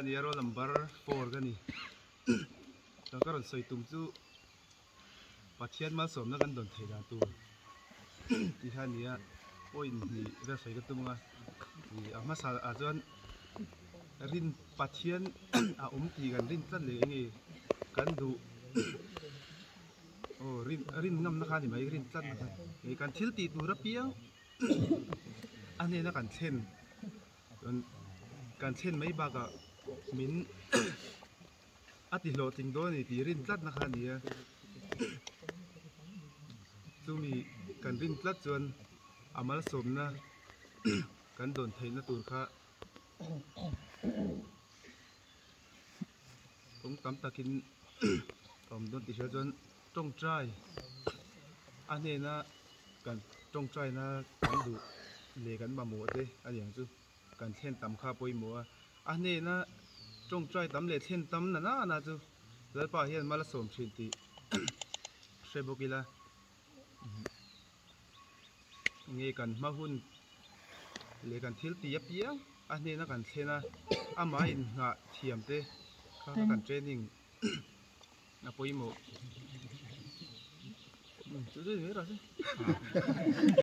Nia roll number four ka ni chuan ka rawn sawi tum chu Pathian malsawmna kan dawn theih dan tur tih kha a ni a point hnih vel sawi ka tum ang a ih a hmasa ah chuan rin Pathian a awm tih kan rin tlat leh eng nge kan duh aw rin rin ngamna kha a ni mai rin tlatna kha ih kan thil tih tur apiang a hnena kan thlen. Chuan kan thlen mai bakah min a ti hlawhtling dawn a ni tih rin tlatna kha a ni a, chumi kan rin tlat chuan a malsawmna kan dawn theihna tur kha kawng tam takin a awm dawn tih hria chuan tawngtai a hnena kan tawngtaina kan duh leh kan mamawh te a ni ang chu kan thlen tam kha a pawimawh a a hnena tawngtai tam leh thlen tam na nana chu Lalpa hian mal a sawm thin tih hre bawk ila nge kan hma hun leh kan thil tih apiang a hnena kan thlen a amah inngah thiam te kha kha kan training a pawimawh chu chu ni mai rawh se.